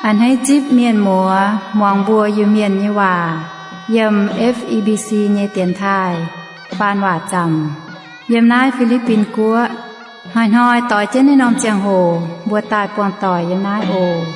A'hneiv zipv mienh muoz muangx mbuo Iu-Mienh nyei waac yiem F E B C nyei dienx taaih faan waac zaamc yiem naaiv Fi^li^bin Guoqv. Hnoi-hnoi doix jienv naaiv norm ziangh hoc mbuo daaih buangh doic yiem naaiv oc.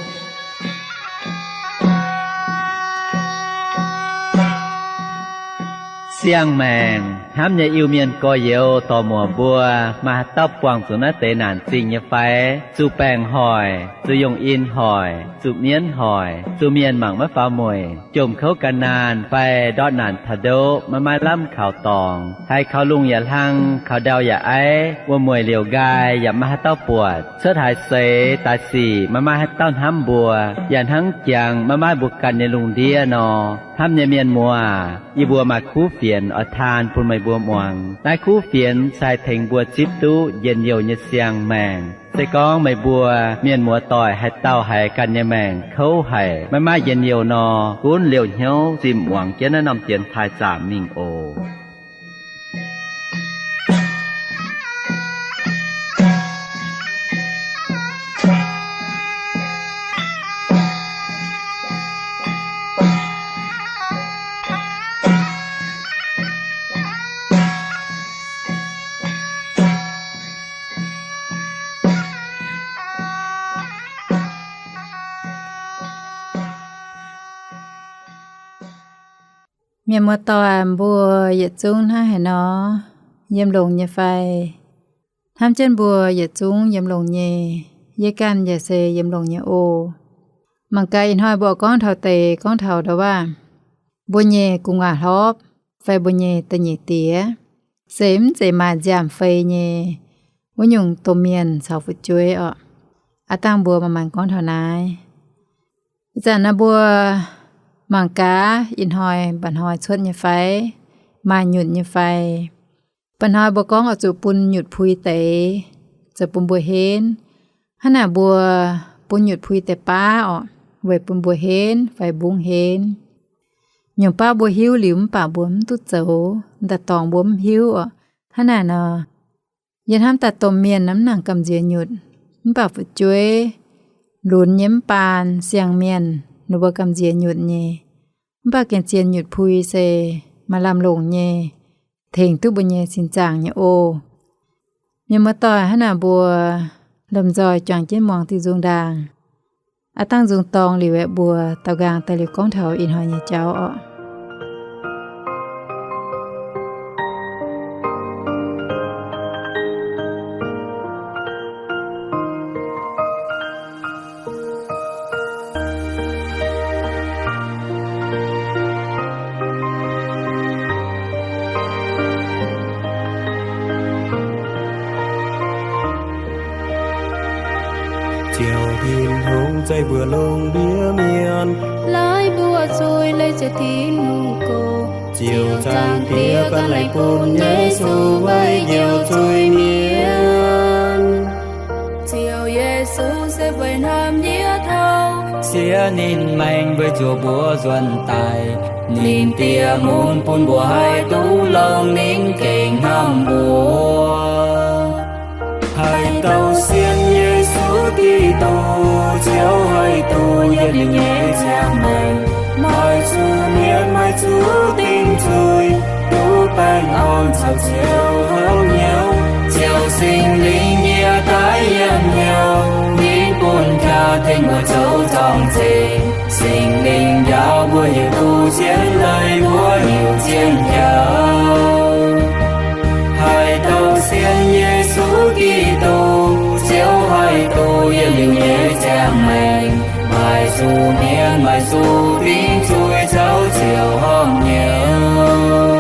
Siang-maengc hnamv nyei Iu-Mienh gorx-youz dorc-muoc mbuo, maaih haaix dauh buangh zuqc naaiv deix naanc zingh nyei fai? Zuqc baengc hoic, zuqc yongh in hoic, zuqc mienv hoic, zuqc mienh mangc maiv faaux mueic, jomc kouv gan naanh fai ndortv naanc taux ndoqv maiv maaih lamh kaux dorngx, haiz kaux lungh yaac hlang, kaux ndau yaac aiv, wuom-mueic liouc nqaai yaac maiv maaih haaix dauh buatc, cuotv haaix seix daaih sic maiv maaih haaix dauh hnamv mbuo, yaac hnangv jangx maiv maaih mbuo ganh nyei lungh ndiev nor. Hnamv nyei mienh muoz, yie mbuo maaih kuv fienx oix taan bun meih mbuo muangx. Naaiv kuv fienx se haih tengx mbuo zipv duqv njien-youh nyei siang-maengc. Se gorngv meih mbuo mienh muoz-doic haaix dauh haiz ganh nyei maengc kouv haic, maiv maaih njien-youh nor, gunv liouh hnyouv zimh muangx jienv naaiv norm dienx taaih zaamc mingh oc. Mienh muoz-doic mbuo yietc zungv hnangv haaix nor, yiem longx nyei fai? Hnamv jienv mbuo yietc zungv yiem longx nyei. Yie ganh yaac se yiem longx nyei oc. Mangc gaax ih hnoi mbuo gorngv taux deix, gorngv taux ndau waac, mbuo nyei gu'nguaaz hlorpv fai mbuo nyei da'nyeic diex, se mv zeiz maaih nziaamv-fei nyei wuov nyungc domh mienh caux fu'jueiv orqc. Aav dangh mbuo manc-manc gorngv taux naaiv. Ih zanc naaiv mbuo mangc gaax ih hnoi mba'hnoi cuotv nyei fai, maaih nyutc nyei fai. Mba'hnoi mbuo gorngv oix zuqc bun nyutc pui deix, zoux bun mbuo henv. Hnangv naaic mbuo bun nyutc pui deix baav orqc, weic bun mbuo henv fai mbungv henv. Nyungc baav mbuo hiuv liuz mv baac mbuo mv duqv zoux, daaih dorngx mbuo mv hiuv orqc. Hnangv naaic nor, yie hnamv daaih domh mienh mv nangc gamh nziex nyutc, mv baac fu'jueiv lunx nyei mv baan siang-mienh ninh mbuo gamh nziex nyutc nyei. Mv baac gengh zien nyutc pui se maaih lamh longc nyei, tengx duqv mbuo nyei sin zaangc nyei oc. Mienh muoz-doic, hnangv naaic mbuo lomh nzoih juangc jienv muangx diuh nzung ndaangc. Aav dangh nzung dorngx liuz aeqv, mbuo daaux nqaang daaih liuz gorngv taux ih hnoi nyei jauv orqc. Ziouc Tin-Hungh zeiv mbuo lungh ndiev mienh, laaix mbuo zuiz leiz Ziouv Tin-Hungh go. Ziouc Zaangc Diex gan leiz bun Yesu weic njoux zuiz-mienh. Ziouc Yesu se weic hnamv ndiev tauv, siev ninh maengc weic zuoqc mbuo nzuonx daaih. Ninh Diex mun bun mbuo haih duqv longx, ninh gengh hnamv mbuo. Haaix dauh sienx Yesu Giduc, ziouc haih duqv yietc liuz nyei ziangh maengc, maaih zuqc mietc, maaih zuqc dingc zuiz, duqv baengh orn caux Ziouv horpc hnyouv. Ziouc Singx Lingh yiem daaih yiem hnyouv, ninh bun jaax tengx mbuo zoux zorng-zengx. Singx Lingh njaaux mbuo hiuv duqv zien leiz, mbuo hiuv zien jauv. Haaix dauh sienx Yesu Giduc, ziouc haih duqv yietc liuz nyei ziangh maengc, maaih zuqc mietc, maaih zuqc dingc zuiz, caux Ziouv horpc hnyouv.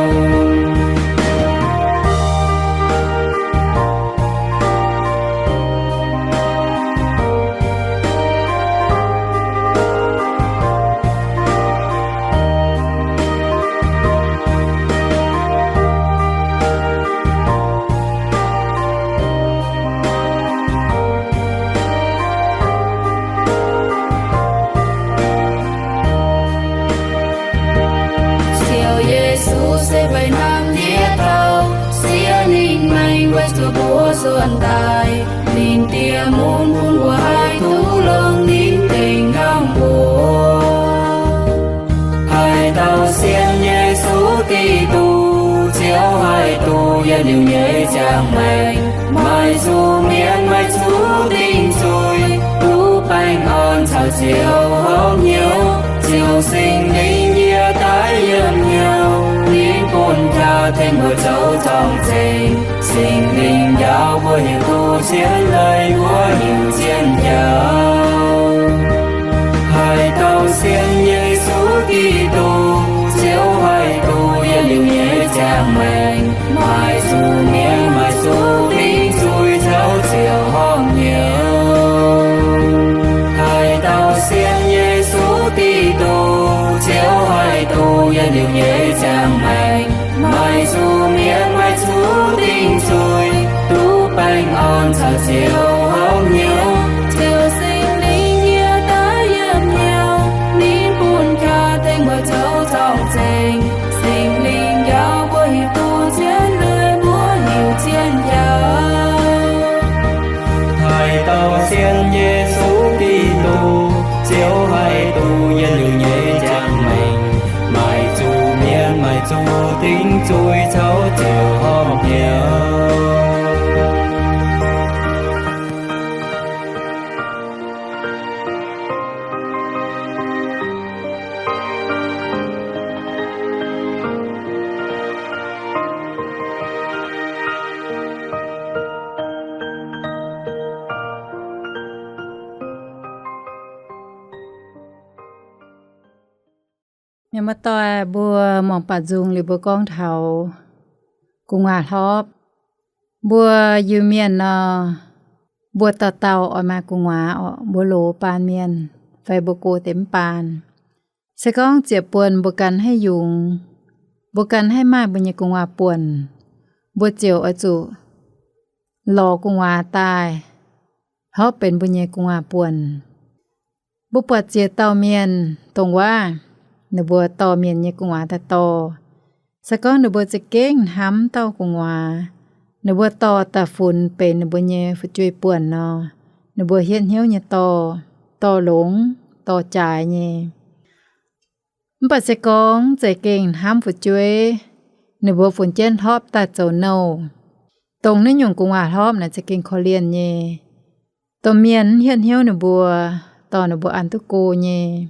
Ziouv Yesu se weic hnamv ndiev tauv, siev ninh maengc weic zuqc mbuo nzuonx daaih. Ninh Diex mun bun mbuo haih duqv longx, ninh gengh hnamv mbuo. Giduc, Ziouv haih duqv yietc liuz nyei ziangh maengc, maaih zuqc mienv, maaih zuqc dingc zuiz, duqv baengh orn caux Ziouv horpc hnyouv. Ziouv Singx Lingh yie daaih yiem hnyouv, ninh bun jaa tengx mbuo zoux zorng-zengx. Singx Lingh njaaux mbuo hiuv duqv zien leiz, mbuo hiuv zien jauv. Haaix dauh sienx Yesu Giduc, Ziouv haih duqv yietc liuz nyei ziangh maengc, maaih zuqc mienv, maaih zuqc dingc zuiz caux Ziouv horpc hnyouv. Haaix dauh sienx Yesu Giduc, Ziouv haih duqv yietc liuz nyei ziangh maengc, maaih zuqc mienv, maaih zuqc dingc zuiz, duqv baengh orn caux Ziouv horpc hnyouv. Ziouv Singx Lingh yie daaih yiem hnyouv, ninh bun jaa tengx mbuo zoux zorng-zengx. Singx Lingh njaaux mbuo hiuv duqv zien leiz, mbuo hiuv zien jauv. Haaix dauh sienx Yesu Giduc, Ziouv haih duqv yietc liuz nyei ziangh maengc, maaih zuqc mienv, maaih zuqc dingc zuiz caux Ziouv horpc hnyouv. Mienh muoz-doic, mbuo mangc baac nzung liuz mbuo gorngv taux gu'nguaaz hlopv. Mbuo Iu-Mienh nor, mbuo dauh dauh oix maaih gu'nguaaz orqc, mbuo loz baan mienh fai mbuo go deix mv baan. Se gorngv ziepc buonc mbuo ganh haih yungz, mbuo ganh haih maaih mbuo nyei gu'nguaaz buonc, mbuo ziouc oix zuqc lorz gu'nguaaz daaih hlopv benx mbuo nyei gu'nguaaz buonc. Mbuo buatc ziex dauh mienh dongh waac, ninh mbuo dorh mienh nyei gu'nguaaz daaih dorh. Se gorngv ninh mbuo za'gengh hnamv dauh gu'nguaaz, ninh mbuo dorh daaih funx benx ninh mbuo nyei fu'jueiv buonc nor, ninh mbuo hietv hnyouv nyei dorh, dorh longx, dorh jaaix nyei. Mv baac se gorngv za'gengh hnamv fu'jueiv, ninh mbuo funx jienv hlopv daaih zoux nouh. Dongh naaiv nyungc gu'nguaaz hlopv naaic za'gengh korv-lienh nyei. Domh mienh mv hietv hnyouv ninh mbuo, dorh ninh mbuo an duqv go nyei.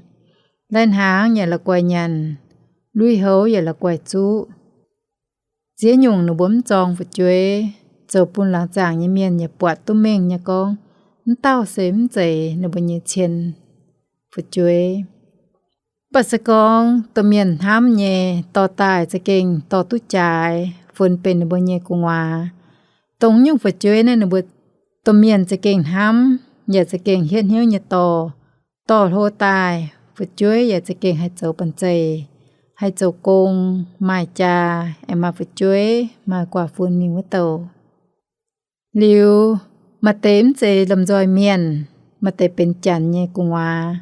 Lai-hnaangx yaac la'guaih nyanc, lui-houx yaac la'guaih zuqv. Ziex nyungc ninh mbuo mv zorng fu'jueiv, zoux bun laangz zaangc nyei mienh yaac buatc duqv mengh nyei gorngv, mv dauh se mv zeiz ninh mbuo nyei cien fu'jueiv. Mv baac se gorngv domh mienh hnamv nyei, dorh daaih za'gengh dorh duqv jaaix, funx benx ninh mbuo nyei gu'nguaaz. Dongh nyungc fu'jueiv naaiv ninh mbuo domh mienh za'gengh hnamv, yaac za'gengh hietv hnyouv nyei dorh, dorh hlo daaih, fu'jueiv yaac za'gengh haih zoux banh zeic, haih zoux gong, maaih jaa, aengx maaih fu'jueiv, maaih guaax fun mingh wuov douh. Liuz, maaih deix mv zeiz lomh nzoih mienh, maaih deix benx janx nyei gu'nguaaz,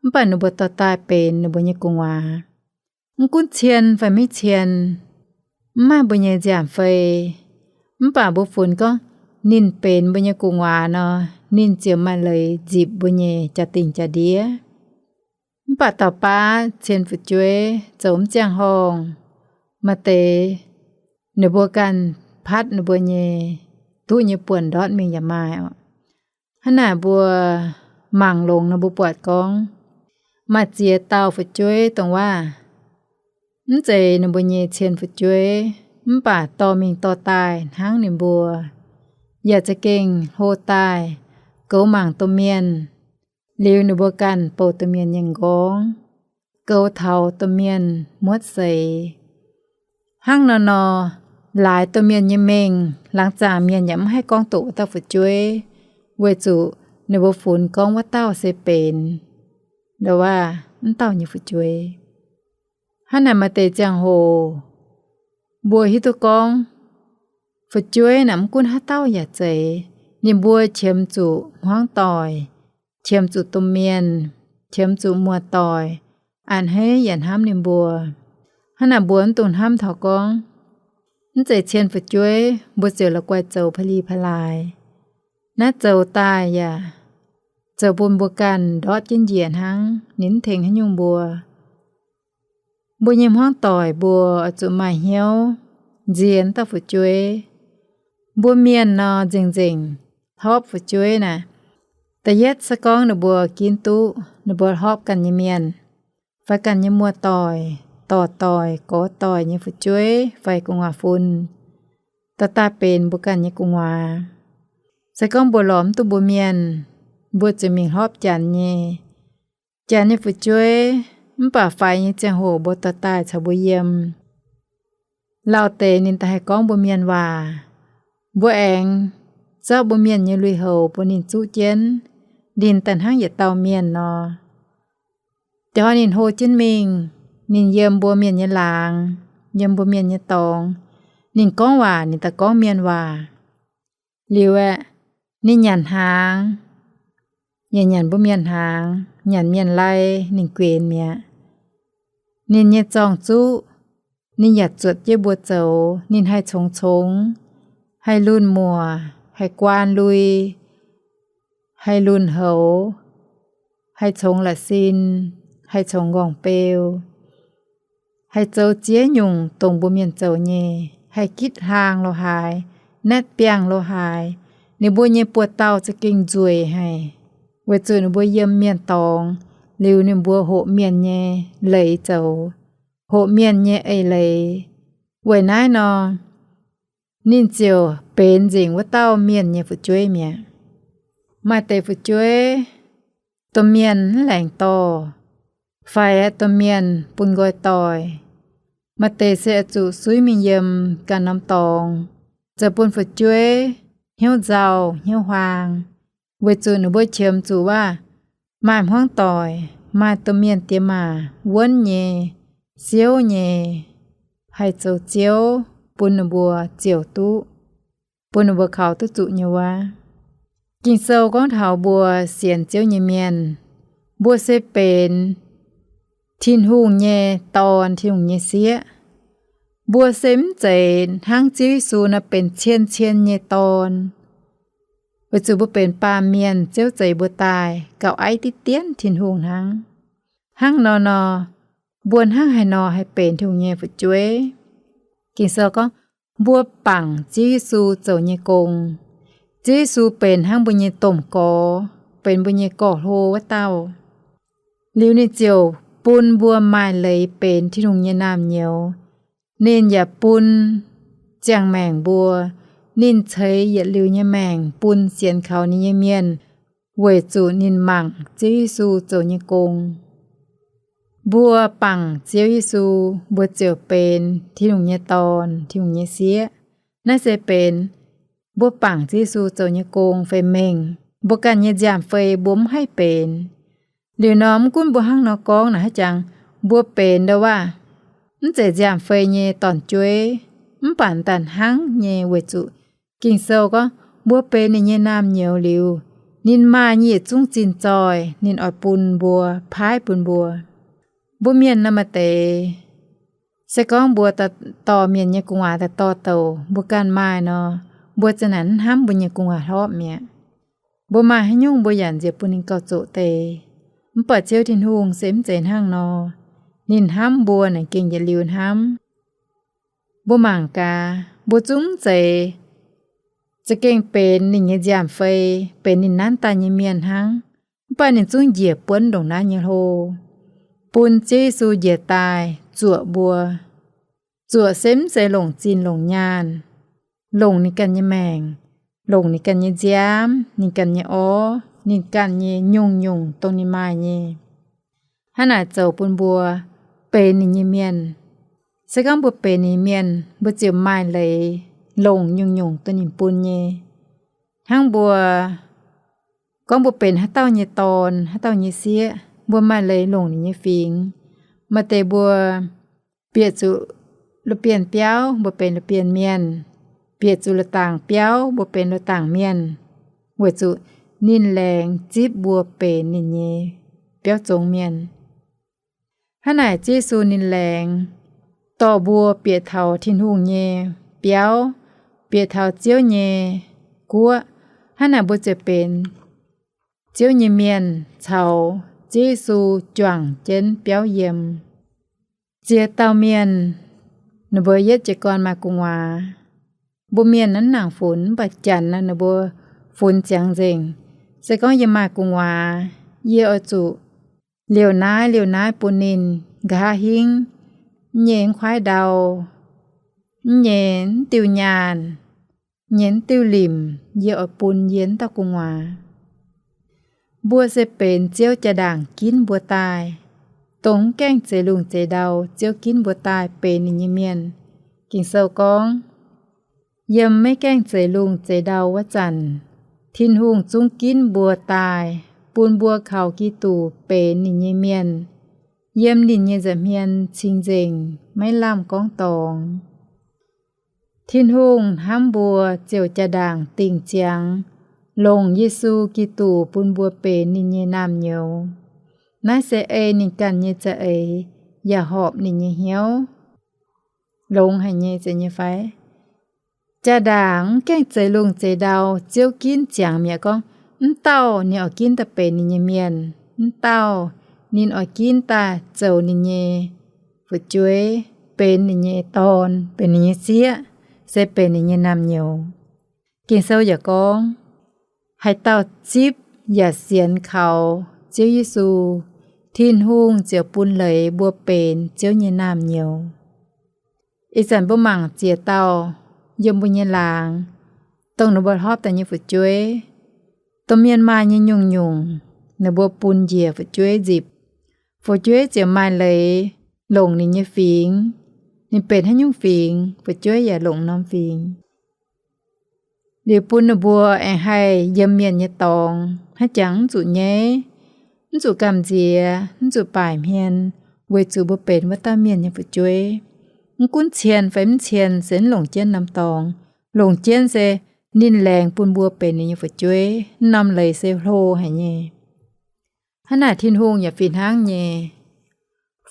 mv baac ninh mbuo dorh daaih benx ninh mbuo nyei gu'nguaaz. Mv gunv cien fai maiv cien, mv maaih mbuo nyei nziaamc fei, mv baac mbuo funx gorngv ninh benx mbuo nyei gu'nguaaz nor, ninh ziouc maaih leiz nzipc mbuo nyei jaa-dingh jaa-ndiev. Mv baac dauh baav cien fu'jueiv zoux mv ziangh horngh, maaih deix ninh mbuo ganh patv ninh mbuo nyei duqv nyei buonc ndortv mingh yaac maaih oc. Hnangv naaic mbuo mangc longx nor mbuo buatc gorngv, maaih ziex dauh fu'jueiv dongh waac, mv zeiz ninh mbuo nyei cien fu'jueiv, mv baac dorh mingh dorh daaih hnangv ninh mbuo, yaac za'gengh hlo daaih, goux mangc domh mienh, liuz ninh mbuo ganh bouh domh mienh nyei m'nqorngv, goux taux domh mienh muotv seix. Hnangv nor nor, laaix domh mienh nyei mengh, laangz zaangc mienh yaac mv haih gorngv doqc wuov dauh fu'jueiv, weic zuqc ninh mbuo funx gorngv wuov dauh se benx, ndo waac, mv dauh nyei fu'jueiv. Hnangv naaic maaih deix ziangh hoc mbuo hiuv duqv gorngv, fu'jueiv naaic mv gunv haaix dauh yaac zeiz, ninh mbuo qiemx zuqc hmuangv doic, qiemx zuqc domh mienh, qiemx zuqc muoz-doic, a'hneiv yaac hnamv ninh mbuo. Hnangv naaic mbuo mv dungx hnamv taux gorngv, mv zeiz cien fu'jueiv mbuo ziouc la'guaih zoux pa'li pa'laaix. Naaiv zoux daaih yaac zoux bun mbuo ganh ndortv jienv njiec hnangv, ninh mv tengx haaix nyungc mbuo. Mbuo nyei hmuangv doic mbuo oix zuqc maaih hnyouv nziex dauh fu'jueiv. Mbuo mienh nor nzengc-nzengc hlorpv fu'jueiv naaic. Da'yietv se gorngv ninh mbuo ginv duqv ninh mbuo hlorpv ganh nyei mienh, fai ganh nyei muoz-doic, dorc-doic, gorx-doic nyei fu'jueiv fai gu'nguaaz-fun, dorh daaih benx mbuo ganh nyei gu'nguaaz. Se gorngv mbuo lorz mv duqv mbuo mienh, mbuo ziouc mingh hlorpv janx nyei. Janx nyei fu'jueiv, mv baac faix nyei ziangh hoc mbuo dorh daaih caux mbuo yiem. Lauh deix ninh daaih haih gorngv mbuo mienh waac. Mbuo aengx zorqv mbuo mienh nyei lui-houx bun ninh zuqv jienv, ninh daaih hnangv yietc dauh mienh nor. Jiex hnoi ninh hlo jienv mingh, ninh yiem mbuo mienh nyei laangz, yiem mbuo mienh nyei dorngx, ninh gorngv waac ninh daaih gorngv mienh waac. Liuz aeqv, ninh nyanc hnaangx, yaac nyanc mbuo mienh hnaangx, nyanc mienh lai, ninh guenx mi'aqv. Ninh nyei zorng-zuqv, ninh yaac zuotc jienv mbuo zoux. Ninh haih congx-congx, haih lunh muoc, haih guaan lui, haih lunh houx, haih congx la'sin, haih congx nqorngv-beu, haih zoux ziex nyungc dongh mbuo mienh zoux nyei, haih gitv hlaang lo haaix, naetv biangh lo haaix. Ninh mbuo nyei buoz-dauh za'gengh nzueic haic, weic zuqc ninh mbuo yiem mienh dorngx, liuz ninh mbuo hoqc mienh nyei leiz zoux, hoqc mienh nyei eix leiz. Weic naaiv nor, ninh ziouc benx nzengc wuov dauh mienh nyei fu'jueiv mi'aqv. Maaih deix fu'jueiv, domh mienh mv laengz dorh, fai aeqv, domh mienh bun nqoi doic. Maaih deix se oix zuqc suiv mingh yiem ganh norm dorngx, zoux bun fu'jueiv hnyouv nzauh hnyouv huaang, weic zuqc ninh mbuo qiemx zuqc waac maaih hmuangv doic, maaih domh mienh diex maac wuonv nyei, siouv nyei, haih zoux ziouv bun ninh mbuo ziouc duqv, bun ninh mbuo kaux duqv zuqc nyei wuov. Ging-Sou gorngv taux mbuo sienx Ziouv nyei mienh, mbuo se benx Tin-Hungh nyei dorn, Tin-Hungh nyei sieqv. Mbuo se mv zeiz hnangv Ziouv Yesu nor benx cien-cien nyei dorn. Weic zuqc mbuo benx baamh mienh, Ziouv zeix mbuo daaih gauh aiv diqv dienv Tin-Hungh hnangv. Hnangv nor nor, mbuo hnangv haaix nor haih benx Tin-Hungh nyei fu'jueiv? Ging-Sou gorngv, mbuo bangc Ziouv Yesu zoux nyei gong. Ziouv Yesu benx hnangv mbuo nyei domh gorx, benx mbuo nyei gorx-hlo wuov dauh. Liuz ninh ziouc bun mbuo maaih leiz benx Tin-Hungh nyei naamh nyouz. Ninh yaac bun ziangh maengc mbuo. Ninh ceix yietc liuz nyei maengc bun sienx kaux ninh nyei mienh, weic zuqc ninh mangc Ziouv Yesu zoux nyei gong. Mbuo bangc Ziouv Yesu, mbuo ziouc benx Tin-Hungh nyei dorn, Tin-Hungh nyei sieqv. Naaiv se benx mbuo bangc Ziouv Yesu zoux nyei gong fai mengh. Mbuo ganh nyei nziaamv-fei mbuo mv haih benx. Liuz nor, mv gunv mbuo hnangv nor gorngv naaic haaix jangx, mbuo benx ndau waac mv zeiz nziaamv-fei nyei dorn-jueiv, mv baac daaih hnangv nyei, weic zuqc Ging-Sou gorngv mbuo benx ninh nyei naamh nyouz liuz, ninh maaih nyei yietc zungv zinh zoih ninh oix bun mbuo, paaiv bun mbuo. Mbuo mienh nor maaih deix, se gorngv mbuo dorh mienh nyei gu'nguaaz daaih dorh douc mbuo ganh maaih nor, mbuo za'naaic mv hnamv mbuo nyei gu'nguaaz hlorpv mi'aqv. Mbuo maaih haaix nyungc mbuo yaac nziex bun ninh gauh zoqc deix. Mv baac Ziouv Tin-Hungh se mv zeiz hnangv nor. Ninh hnamv mbuo naaic gengh yietc liuz hnamv. Mbuo mangc gaax, mbuo zungv mv zeiz za'gengh benx ninh nyei nziaamv-fei, benx ninh nanv daaih nyei mienh hnangv. Mv baac ninh zungv njiec buonv ndongc naaiv nyei hlo, bun Ziouv Yesu njiec daaih zuoqc mbuo. Zuoqc se mv zeiz longc zinh longc nyaanh, longc ninh ganh nyei maengc, longc ninh ganh nyei nziaamv, ninh ganh nyei orv, ninh ganh nyei nyungc-nyungc dongh ninh maaih nyei. Hnangv naaic zoux bun mbuo benx ninh nyei mienh. Se gorngv mbuo benx ninh mienh, mbuo ziouc maaih leiz longc nyungc-nyungc dongh ninh bun nyei. Hnangv mbuo gorngv mbuo benx haaix dauh nyei dorn, haaix dauh nyei sieqv, mbuo maaih leiz longc ninh nyei fingx. Maaih deix mbuo bieqc zuqc la'bienh biauv, mbuo benx la'bienh mienh. Bieqc zuqc la'dangc biauv, mbuo benx la'dangc mienh, weic zuqc ninh laengz zipv mbuo benx ninh nyei biauv zongx mienh. Hnangv naaic Ziouv Yesu ninh laengz dorh mbuo bieqc taux Tin-Hungh nyei biauv, bieqc taux Ziouv nyei guoqv. Hnangv naaic mbuo ziouc benx Ziouv nyei mienh caux Ziouv Yesu juangc jienv biauv yiem. Ziex dauh mienh, ninh mbuo yietv jiez gorn maaih gu'nguaaz. Mbuo mienh naaiv nangc funx, mv baac Janx naaiv ninh mbuo funx ziangx nzengc. Se gorngv yie maaih gu'nguaaz, yie oix zuqc liouh naaiv liouh naaiv bun ninh, nqa'haav hingv, mv nyei mv kuaaiv ndau, mv nyei mv diuh nyaanh, nyei mv diuh limc, yie oix bun yie wuov dauh gu'nguaaz. Mbuo se benx Ziouv jaa-ndaangc ginv mbuo daaih, dongh mv gaengh zeix lungh zeix ndau Ziouv ginv mbuo daaih benx ninh nyei mienh. Ging-Sou gorngv, yiem maiv gaengh zeix lungh zeix ndau wuov zanc, Tin-Hungh zungv ginv mbuo daaih, bun mbuo kaux Giduc benx ninh nyei mienh, yiem ninh nyei nza'hmien cing-nzengc, maiv lamh gorngv dorngx. Tin-Hungh hnamv mbuo ziouc jaa-ndaangc dingc ziangx longc Yesu Giduc bun mbuo benx ninh nyei naamh nyouz. Naaiv se ei ninh ganh nyei za'eix yaac horpc ninh nyei hnyouv. Longx haic nyei, zeiz nyei fai? Jaa-ndaangc mv gaengh zeix lungh zeix ndau Ziouv ginv ziangx mi'aqv gorngv, mv dauh ninh oix ginv daaih benx ninh nyei mienh, mv dauh ninh oix ginv daaih zoux ninh nyei fu'jueiv, benx ninh nyei dorn, benx ninh nyei sieqv, se benx ninh nyei naamh nyouz. Ging-Sou yaac gorngv, haaix dauh zipv yaac sienx kaux Ziouv Yesu, Tin-Hungh ziouc bun leiz mbuo benx Ziouv nyei naamh nyouz. Ih zanc mbuo mangc ziex dauh yiem mbuo nyei laangz, dongh ninh mbuo hlopv daaih nyei fu'jueiv, domh mienh maaih nyei nyungc-nyungc, ninh mbuo bun njiec fu'jueiv nzipc. Fu'jueiv ziouc maaih leiz longc ninh nyei fingx. Ninh benx haaix nyungc fingx, fu'jueiv yaac longc norm fingx. Liuz bun ninh mbuo aengx haih yiem mienh nyei dorngx, hnangv jangx mv zuqc nyaiv, mv zuqc gamh nziex, mv zuqc baaic hmien, weic zuqc mbuo benx wuov dauh mienh nyei fu'jueiv. Mv gunv cien fai mv cien se mv longc jienv norm dorngx. Longc jienv se ninh laengz bun mbuo benx ninh nyei fu'jueiv. Norm leiz se hlo haic nyei. Hnangv naaic Tin-Hungh yaac fih hnangv nyei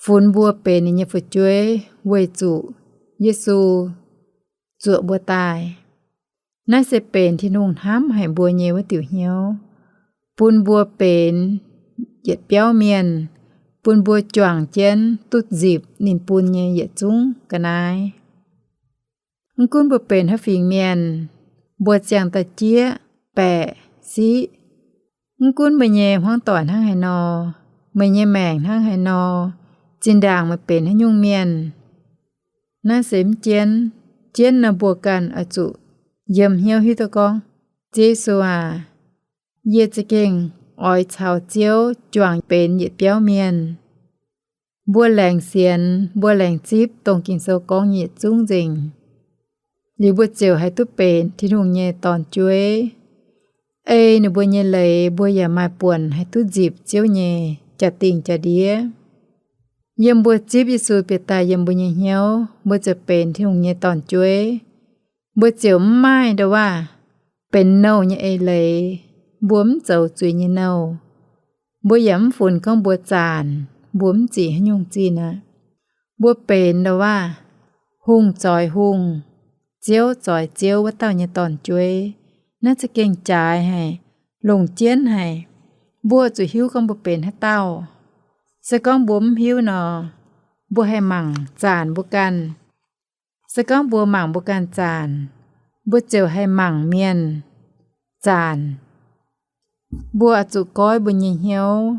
funx mbuo benx ninh nyei fu'jueiv weic zuqc Yesu zuoqc mbuo daaih. Naaiv se benx Tin-Hungh hnamv haic mbuo nyei wuov diuc hnyouv, bun mbuo benx yietc biauv mienh, bun mbuo juangc jienv duqv nzipc ninh bun nyei yietc zungv ga'naaiv. Mv gunv mbuo benx haaix fingx mienh, mbuo ziangh daaih jieqv, baeqc, siqv, mv gunv meih nyei hmuangv doic hnangv haaix nor, meih nyei maengc hnangv haaix nor, zinh ndaangc meih benx haaix nyungc mienh, naaiv se mv jienv. Jienv nor mbuo ganh oix zuqc yiem hnyouv hiuv duqv gorngv, Ziouv Yesu aac, yie za'gengh oix caux Ziouv juangc benx yietc biauv mienh. Mbuo laengz sienx, mbuo laengz zipv dongh Ging-Sou gorngv nyei yietc zungv nzengc, liuz mbuo ziouc haih duqv benx Tin-Hungh nyei dorn-jueiv. Ei ninh mbuo nyei leiz mbuo yaac maaih buonc haih duqv nzipc Ziouv nyei jaa-dingh jaa-ndiev. Yiem mbuo zipv Yesu bieqc daaih yiem mbuo nyei hnyouv, mbuo ziouc benx Tin-Hungh nyei dorn-jueiv. Mbuo ziouc mv maaih ndo waac benx nouh nyei eix leiz. Mbuo mv zoux zuiz nyei nouh. Mbuo yaac mv funx gorngv mbuo zaanc, mbuo mv zic haaix nyungc zinh aqv. Mbuo benx ndo waac hungh zoix hungh, ziouv zoix ziouv wuov dauh nyei dorn-jueiv. Naaiv za'gengh jaaix haic, longc jienv haic. Mbuo zuqc hiuv gorngv mbuo benx haaix dauh. Se gorngv mbuo mv hiuv nor, mbuo haih mangc zaanc mbuo ganh. Se gorngv mbuo mangc mbuo ganh zaanc, mbuo ziouc haih mangc mienh zaanc. Mbuo oix zuqc goiv mbuo nyei hnyouv.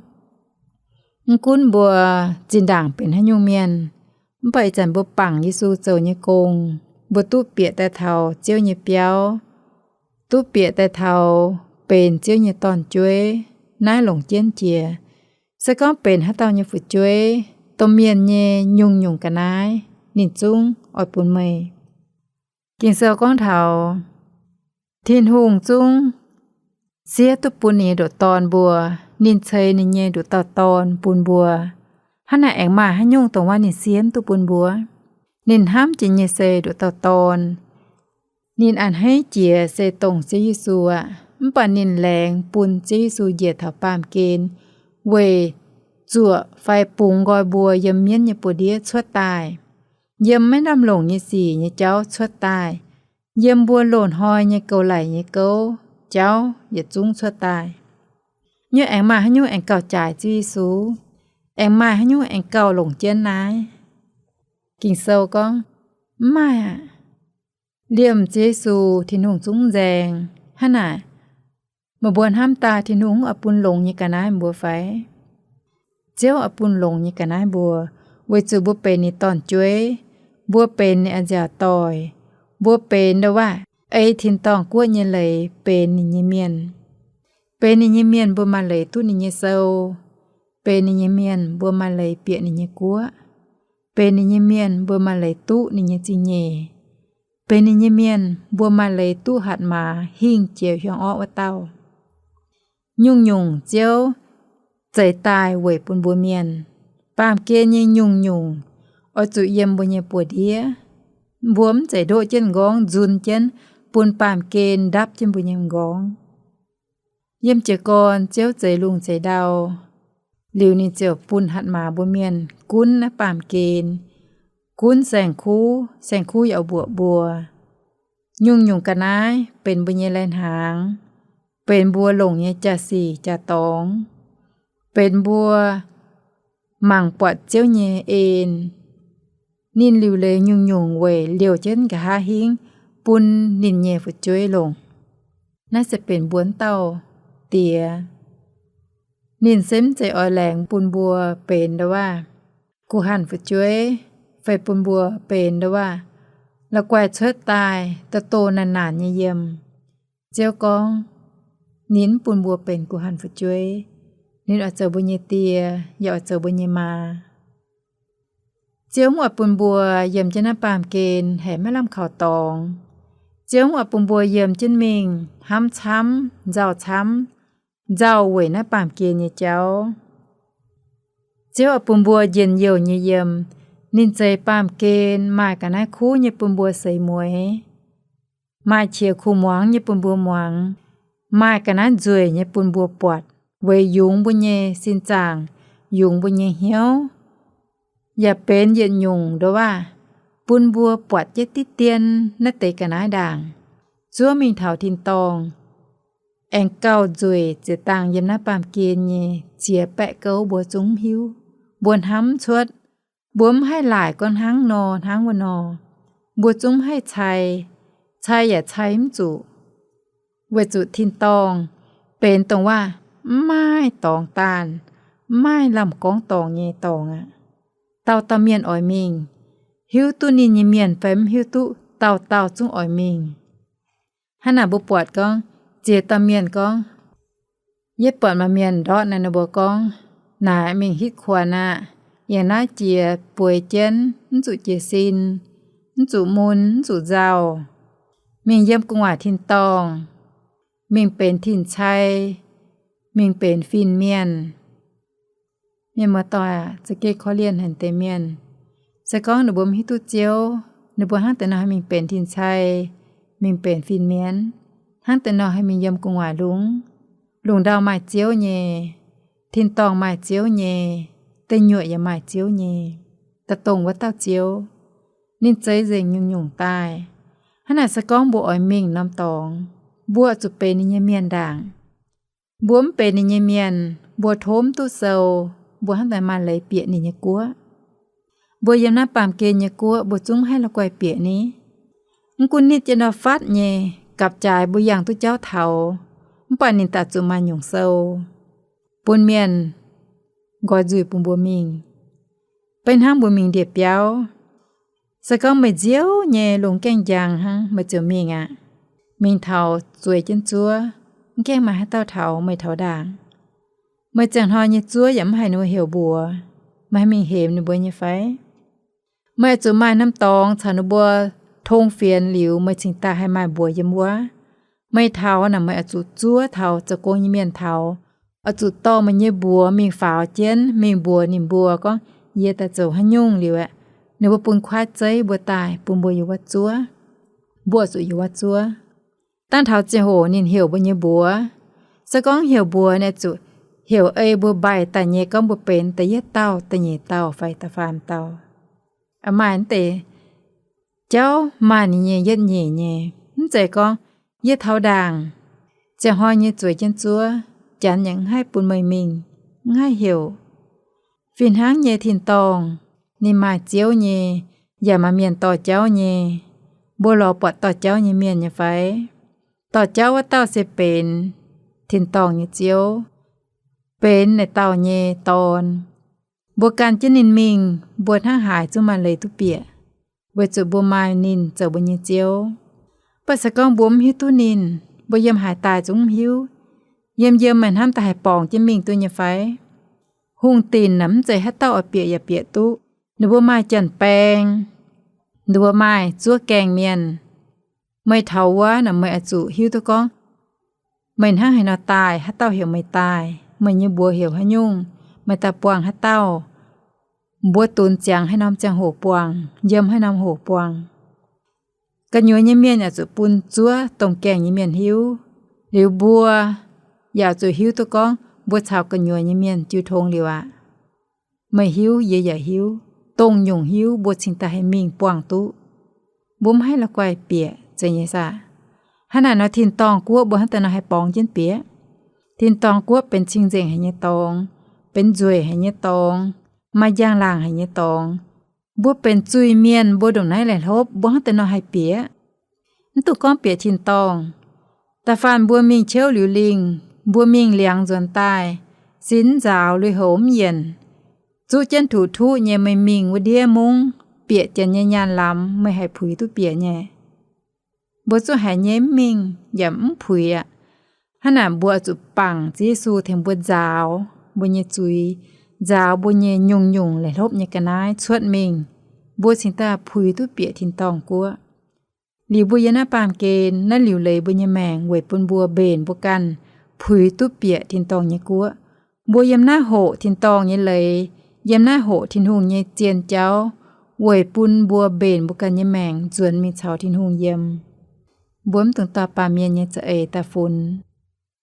Mv gunv mbuo zinh ndaangc benx haaix nyungc mienh, mv baac ih zanc mbuo bangc Yesu zoux nyei gong, mbuo duqv bieqc daaih taux Ziouv nyei biauv, duqv bieqc daaih taux benx Ziouv nyei dorn-jueiv, naaiv longc jienv jiex. Se gorngv benx haaix dauh nyei fu'jueiv, domh mienh nyei nyungc-nyungc ga'naaiv ninh zungv oix bun meih. Ging-Sou gorngv taux Tin-Hungh zungv siev duqv bun ninh nyei ndoqc Dorn mbuo. Ninh ceix ninh nyei nduqc dauh Dorn bun mbuo. Hnangv naaic aengx maaih haaix nyungc dongh waac ninh siev duqv bun mbuo? Ninh hnamv jiex nyei se nduqc dauh Dorn. Ninh a'hneiv jiex se dongh Ziouv Yesu aqv. Mv baac ninh laengz bun Ziouv Yesu njiec taux baamh gen weic zuoqc fai bungx nqoi mbuo yiem mienv nyei buoz-ndiev cuotv daaih, yiem maiv lamh longc nyei sic nyei jauv cuotv daaih, yiem mbuo loz-hnoi nyei goux laic nyei gouv jauv yietc zungv cuotv daaih. Nyungc aengx maaih haaix nyungc aengx gauh jaaix Ziouv Yesu? Aengx maaih haaix nyungc aengx gauh longc jienv naaiv? Ging-Sou gorngv, mv maaih aqv. Liemh Ziouv Yesu, Tin-Hungh zungv nzaeng. Hnangv naaic, meih mbuo hnamv daaih Tin-Hungh oix bun longx nyei ga'naaiv mbuo fai? Ziouv oix bun longx nyei ga'naaiv mbuo, weic zuqc mbuo benx ninh dorn-jueiv, mbuo benx ninh a'nziaauc doic, mbuo benx ndo waac ei tin-dorngh guoqv nyei leiz benx ninh nyei mienh. Benx ninh nyei mienh mbuo maaih leiz duqv ninh nyei sou. Benx ninh nyei mienh mbuo maaih leiz bieqc ninh nyei guoqv. Benx ninh nyei mienh mbuo maaih leiz duqv ninh nyei zingh nyeic. Benx ninh nyei mienh mbuo maaih leiz duqv hatc maaz hingh jiex hiuang orqv wuov dauh. Nyungc-nyungc Ziouv zeix daaih weic bun mbuo mienh. Baamh gen nyei nyungc-nyungc oix zuqc yiem mbuo nyei buoz-ndiev. Mbuo mv zeiz ndoqv jienv m'nqorngv nzun jienv bun baamh gen ndapv jienv mbuo nyei m'nqorngv. Yiem jiez gorn Ziouv zeix lungh zeix ndau liuz, ninh ziouc bun hatc maaz mbuo mienh gunv naaiv baamh gen, gunv saeng-kuv. Saeng-kuv yaac mbuoqc mbuo. Nyungc-nyungc ga'naaiv benx mbuo nyei lai-hnaangx, benx mbuo longc nyei jaa-sic jaa-dorngx, benx mbuo mangc buatc Ziouv nyei en. Ninh liuc leiz nyungc-nyungc weic liouh jienv nqa'haav hingv bun ninh nyei fu'jueiv longc. Naaiv se benx mbuo wuov dauh Diex. Ninh se mv zeiz oix laengz bun mbuo benx ndo waac guh hanh fu'jueiv, fai bun mbuo benx ndo waac la'guaih cuotv daaih doh-doh naanc-naanc nyei yiem. Ziouv gorngv, ninh mv bun mbuo benx guh hanh fu'jueiv. Ninh oix zoux mbuo nyei Die, yaac oix zoux mbuo nyei Maa. Ziouv mv oix bun mbuo yiem jienv naaiv baamh gen haiz maiv lamh kaux dorngx. Ziouv mv oix bun mbuo yiem jienv mingh hnamv camv, nzauh camv, nzauh weic naaiv baamh gen nyei jauv. Ziouv oix bun mbuo njien-youh nyei yiem. Ninh zeix baamh gen maaih ga'naaiv kuv nyei bun mbuo seix mueiz, maaih qiex kuh muangx nyei bun mbuo muangx, maaih ga'naaiv nzueic nyei bun mbuo buatc, weic yungz mbuo nyei sin zaangc, yungz mbuo nyei hnyouv, yaac benx yietc nyungc ndo waac bun mbuo buatc jienv diqv dien naaiv deix ga'naaiv ndaangc. Zuov mingh taux tin-dorngh, aengx gauh nzueic ziex dangh yiem naaiv baamh gen nyei ziex baeqv gouv mbuo zungv mv hiuv, mbuo hnamv mv cuotv. Mbuo mv haih laaic gorngv hnangv nor hnangv wuov nor. Mbuo zungv mv haih cai, cai yaac cai mv zuqc, weic zuqc tin-dorngh benx dongh waac mv maaih dorngx daanh, mv maaih lamh gorngv dorngx nyei dorngx aqv. Dauh dauh mienh oix mingh, hiuv duqv ninh nyei mienh fai mv hiuv duqv, dauh dauh zungv oix mingh. Hnangv naaic mbuo buatc gorngv, ziex dauh mienh gorngv, yie buatc maaih mienh ndortv naaiv, ninh mbuo gorngv, naaic mingh hitv kuonx aqv. Yie naaiv jiex bueix jienv, mv zuqc jiez sin, mv zuqc mun, mv zuqc nzauh, mingh yiem gu'nguaaic tin-dorngh, mingh benx tin-cai, mingh benx fin-mienh. Mienh muoz-doic aac, za'gengh korv-lienh haic deix mienh. Se gorngv ninh mbuo mv hiuv duqv Ziouv, ninh mbuo hnangv deix nor haih mingh benx tin-cai, mingh benx fin-mienh, hnangv deix nor haih mingh yiem gu'nguaaic lungh. Lungh ndau maaih Ziouv nyei, tin-dorngh maaih Ziouv nyei, deic nyuoqc yaac maaih Ziouv nyei, da'dongh wuov dauh Ziouv. Ninh zeix nzengc nyungc-nyungc daaih. Hnangv naaic se gorngv mbuo oix mingh norm dorngx, mbuo zuqc benx ninh nyei mienh ndaangc. Mbuo mv benx ninh nyei mienh, mbuo tov mv duqv sou, mbuo hnangv daaih maaih leiz bieqc ninh nyei guoqv. Mbuo yiem naaiv baamh gen nyei guoqv, mbuo zungv mv haih la'guaih bieqc ni. Mv gunv nitv jienv nor fatv nyei, gapv-jaaix mbuo yangh duqv jauv taux, mv baac ninh daaih zuqc maaih nyungc sou bun mienh nqoi nzuih bun mbuo mingh. Beiv hnangv mbuo mingh ndie-biauv, se gorngv meih nziouv nyei lungh gaengh njang hnangv, meih ziouc mingh aqv. Mingh taux zueiz jienv zuov, mv gaengh maaih haaix dauh taux, meih taux ndaangc. Meih ziangh hnoi nyei zuov yaac mv haiz ninh mbuo heuc mbuox, meih haih mingh hemx ninh mbuo nyei fai? Meih oix zuqc maaih norm dorngx caux ninh mbuo tong fienx liuz, meih cingx daaih haih maaih mbuox yiem wuov. Meih taux naaic, meih oix zuqc zuov taux zoux gong nyei mienh taux, oix zuqc dorh meih nyei mbuox mingh faaux jienv, mingh mbuox ninh mbuo gorngv, yie daaih zoux haaix nyungc liuz aeqv, ninh mbuo bun kuaaiv zeiv mbuo daaih bun mbuo yiem wuov zuov. Mbuo oix zuqc yiem wuov zuov. Dangh taux ziangh hoc ninh heuc mbuo nyei mbuox, se gorngv heuc mbuox, ninh zuqc heuc ei mbuo mbaih daaih nyei gorngv mbuo benx da'yietv dauh, da'nyeic dauh fai da'faam dauh. Maaih naaiv deix jauv maaih ninh nyei yietv nyeic nyei. Mv zeiz gorngv yie taux ndaangc, ziangh hnoi nyei zueiz jienv zuov, janx yaac mv haih bun meih mingh, mv haih heuc. Fih hnangv nyei tin-dorngh, ninh maaih Ziouv nyei, yaac maaih mienh dorh jauv nyei. Mbuo lorz buatc dorh jauv nyei mienh nyei fai? Dorh jauv wuov dauh se benx tin-dorngh nyei ziouv, benx naaic dauh nyei dorn. Mbuo gan jienv ninh mingh, mbuo hnangv haaix zungv maaih leiz duqv bieqc, weic zuqc mbuo maaih ninh zoux mbuo nyei ziouv. Mv baac se gorngv mbuo mv hiuv duqv ninh, mbuo yiem haaix daaih zungv mv hiuv. Yiem yiem meih hnamv daaih haih borngz jienv mingh duqv nyei fai? Hungh dinc naaic mv zeiz haaix dauh oix bieqc yaac bieqc duqv. Ninh mbuo maaih janx-baeng, ninh mbuo maaih zuov gaengh mienh. Meih taux wuov naaic meih oix zuqc hiuv duqv gorngv meih hnangv haaix nor daaih, haaix dauh heuc meih daaih, meih nyei mbuox heuc haaix nyungc, meih daaih buangh haaix dauh, mbuo dunx ziangx haaix norm ziangh hoc buangh, yiem haaix norm hoc buangh. Gu'nyuoz nyei mienh yaac zuqc bun zuov domh gaengh nyei mienh hiuv. Liuz mbuo yaac zuqc hiuv duqv gorngv mbuo caux gu'nyuoz nyei mienh jiu tong liuz aqv. Meih hiuv, yie yaac hiuv, dongh nyungc hiuv mbuo cingx daaih haih mingh buangh duqv. Mbuo mv haih la'guaih bieqc, zeiz nyei saah? Hnangv naaic nor tin-dorngh guoqv mbuo hnangv daaih nor haih borngz jienv bieqc. Tin-dorngh guoqv benx cing-nzengc haic nyei dorngx, benx nzueic haic nyei dorngx, maaih njang-laangc haic nyei dorngx. Mbuo benx zuiz-mienh, mbuo ndongc naaiv laih hlopv, mbuo hnangv daaih nor haih bieqc? Mv dungx gorngv bieqc tin-dorngh. Da'faanh mbuo mingh ciouv liuz lingh, mbuo mingh liangx nzuonx daaih, sin mv nzaaux, lui-houx mv yienc, zuqv jienv tuqv-tuqv nyei, meih mingh wuov ndiev mungv bieqc janx nyei nyaanh lamz, meih haih puix duqv bieqc nyei? Mbuo zungv haiz nyei mv mingh yaac mv puix aqv. Hnangv naaic mbuo oix zuqc bangc Ziouv Yesu tengx mbuo nzaaux mbuo nyei zuiz, nzaaux mbuo nyei nyungc-nyungc laih hlopv nyei ga'naaiv cuotv mingh, mbuo cingx daaih puix duqv bieqc tin-dorngh guoqv. Liuz mbuo yiem naaiv baamh gen naaiv liuc leiz mbuo nyei maengc weic bun mbuo mbenc mbuo ganh puix duqv bieqc tin-dorngh nyei guoqv. Mbuo yiem naaiv hoqc tin-dorngh nyei leiz, yiem naaiv hoqc Tin-Hungh nyei zien jauv, weic bun mbuo mbenc mbuo ganh nyei maengc nzuonx mingh caux Tin-Hungh yiem. Mbuo mv dungx dorh baamh mienh nyei za'eix daaih funx.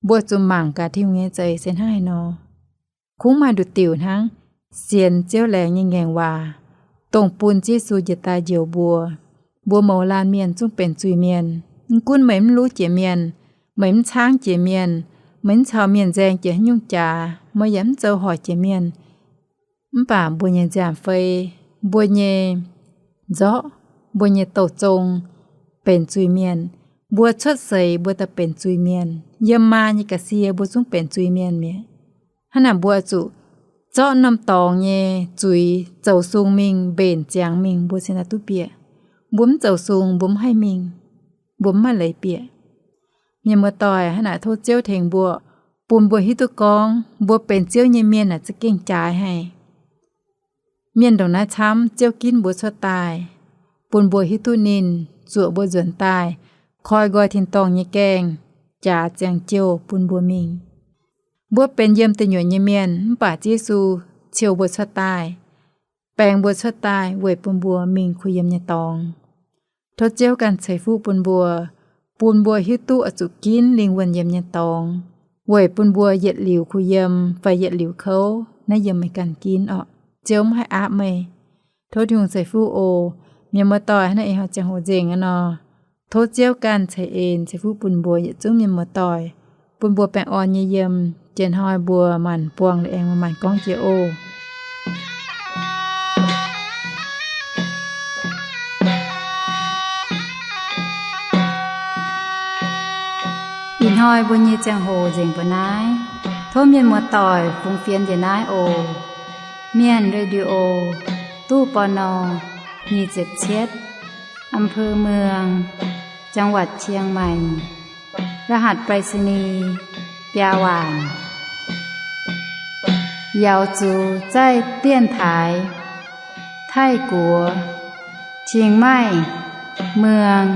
Mbuo zuqc mangc gaax Tin-Hungh nyei za'eix se hnangv haaix nor. Kungx maaih nduqc diuc hnangv sienx Ziouv laengz nyei ngaengc waac, dongh bun Ziouv Yesu njiec daaih njoux mbuo. Mbuo mouz laanh mienh zungv benx zuiz-mienh. Mv gunv meih mv luv jiex mienh, meih mv caangv jiex mienh, meih mv caux mienh nzaeng jiex haaix nyungc jaax, meih yaac mv zoux hoic jiex mienh, mv baac mbuo nyei nziaamv-fei, mbuo nyei nzorqv, mbuo nyei douh zong benx zuiz-mienh. Mbuo cuotv seix mbuo daaih benx zuiz-mienh. Yiem maa nyei ga'sie mbuo zungv benx zuiz-mienh mi'aqv. Hnangv naaic mbuo zuqc zorqv norm dorngx nyei zuiz zoux sung mingh, mbenc ziangx mingh, mbuo cingx daaih duqv bieqc. Mbuo mv zoux sung mbuo mv haih mingh, mbuo mv maaih leiz bieqc. Mienh muoz-doic, hnangv naaic tov Ziouv tengx mbuo, bun mbuo hiuv duqv gorngv mbuo benx Ziouv nyei mienh naaic za'gengh jaaix haic. Mienh ndongc naaiv camv Ziouv ginv mbuo cuotv daaih, bun mbuo hiuv duqv ninh zuoqc mbuo nzuonx daaih, koi nqoi tin-dorngh nyei gaengh, jaax ziangh jouh bun mbuo mingh. Mbuo benx yiem deic nyuoqc nyei mienh, mv baac Ziouv Yesu ciou mbuo cuotv daaih, baeng mbuo cuotv daaih weic bun mbuo mingh kuh yiem nyei dorngx. Tov Ziouv ganh ceix fuqv bun mbuo, bun mbuo hiuv duqv oix zuqc ginv lingh wuonh yiem nyei dorngx, weic bun mbuo yietc liuz kuh yiem fai yietc liuz kouv naaiv yiem meih ganh ginv orqc. Ziouv mv haih aapv meih. Tov Tin-Hungh ceix fuqv oc. Mienh muoz-doic, hnangv naaiv ih hnoi ziangh hoc nzengc aqv nor, tov Ziouv ganh ceix en ceix fuqv bun mbuo yietc zungv mienh muoz-doic, bun mbuo baengh orn nyei yiem. Jiex hnoi mbuo maanc buangh la'aengx mbuo maanc gorngv jiex oc. Ih hnoi mbuo nyei ziangh hoc nzengc mbuo naaiv. Tov mienh muoz-doic fungx fienx njiec naaiv oc. Mienh Radio, ตู้ ปณ. nyic ziepc cietv, อำเภอเมือง จังหวัดเชียงใหม่ รหัสไปรษณีย์ biaa waanc. Yaux zuqc zaih dienx taaix Taiv-Guoqv, Chiang Mai, Muang,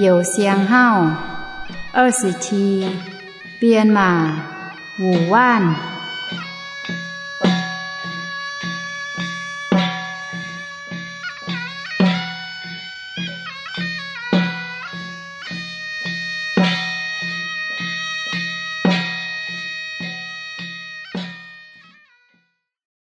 Youz Siang Hauv, 二十七, Bienh Maac, Wuc Waanc.